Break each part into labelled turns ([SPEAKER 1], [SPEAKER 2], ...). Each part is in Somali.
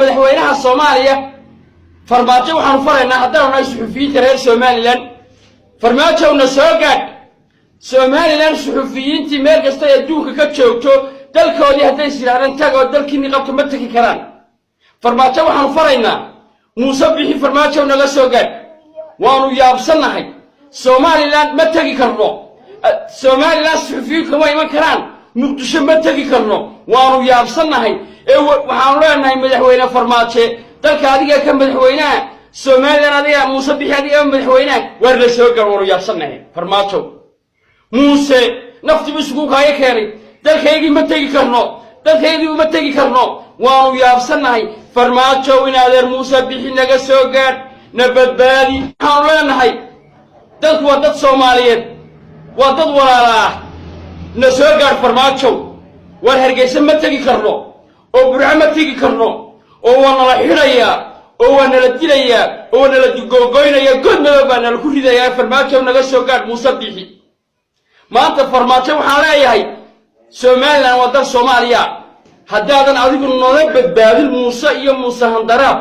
[SPEAKER 1] Madaxweynaha Soomaaliya Farmaajo waxaanu faraynaa, haddaanu nahay suxufiyiinta reer Somaliland, Farmaajowna soo gaadh. Somaliland suxufiyiintii meel kasta ay adduunka ka joogto, dalkoodii hadday is yidhahdaan tag oo dalkiinni qabto, ma tegi karaan. Farmaajo waxaanu faraynaa, Muuse Bixi, Farmaajow naga soo gaadh. Waanu yaabsannahay. Somaliland ma tegi karno. Somaliland suxufiyiin kama iman karaan. Muqdisho ma tegi karno. Waanu yaabsannahay. Ee waxaanu leenahay, madaxweyne Farmaaje, dalka adiga ka madaxweynaha, Somaliland adiga, Muuse Bixi adiga madaxweynaha, waar la soo gaar. Waanu yaabsannahay, Farmaajow. Muuse naftibu isugu kaaga keenay. Dalkaygii ma tegi karno, dalkaygii uma tegi karno. Waanu yaabsannahay. Farmaajow, in adeer, Muuse Bixi naga soo gaadh, na badbaadi. Waxaanu leenahay, dadku waa dad Soomaaliyeed, waa dad walaala ah. Na soo gaadh, Farmaajow. Waar Hargeysa ma tegi karno oo Burco ma tegi karno, oo waa nala xidhayaa oo waa nala dilayaa oo waa nala googoynayaa, god madow baa nala ku ridayaa. Farmaajow, naga soo gaadh Muuse Bixi maanta. Farmaajo waxaan leeyahay, Somaliland waa dal Soomaaliya. Haddaadan adigu nala badbaadin Muuse iyo Muuse Handaraab,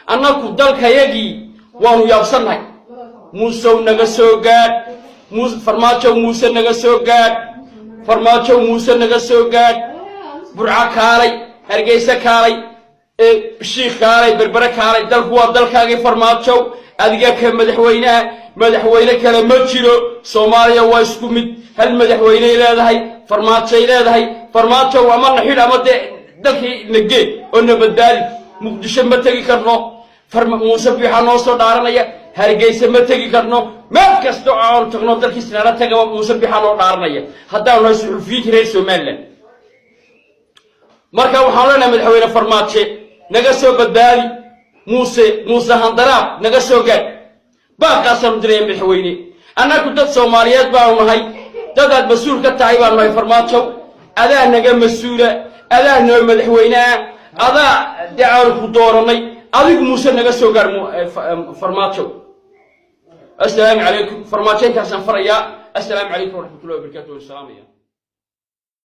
[SPEAKER 1] annaku dalkayagii waanu yaabsannahay. Muusow, naga soo gaadh. Farmaajow, Muuse naga soo gaadh. Farmaajow, Muuse naga soo gaadh. Burco kaalay, Hargeysa kaalay, Shiikh kaalay, Berbere kaalay. Dalku waa dalkaagii, Farmaajow. Adiga ka madaxweynaha, madaxweyne kale ma jiro. Soomaaliya waa isku mid, hal madaxweyney leedahay, Farmaajay leedahay. Farmaajow, ama na xidh ama dee dalkii na gee oo na badbaadi. Muqdisho ma tegi karno. Muuse Biixaa noo soo dhaaranaya. Hargeysa ma tegi karno. Meel kasta oo aanu tagno, dalkiis nala tagaba, Muuse Biixaa noo dhaaranaya, haddaanu nahay suxufiyiinta reer Somaliland. Marka waxaan leenahay, madaxweyne Farmaaje, naga soo badbaadi Muuse. Muuse Handaraab naga soo gaadh. Baaqaasaanu diraya, madaxweyne. Annagu dad Soomaaliyeed baanu nahay, dadaad mas-uul ka tahay baanu nahay. Farmaajow, adaa naga mas-uula, adaa noo madaxweyneah, adaa dee aanu ku doorannay. Adigu Muuse naga soo gaadh, Farmaajow. Assalaamu calaykum. Farmaajo intaasaan farayaa. Assalaamu calaykum waraxmatullahi wabarakatu. Wasalaamaya.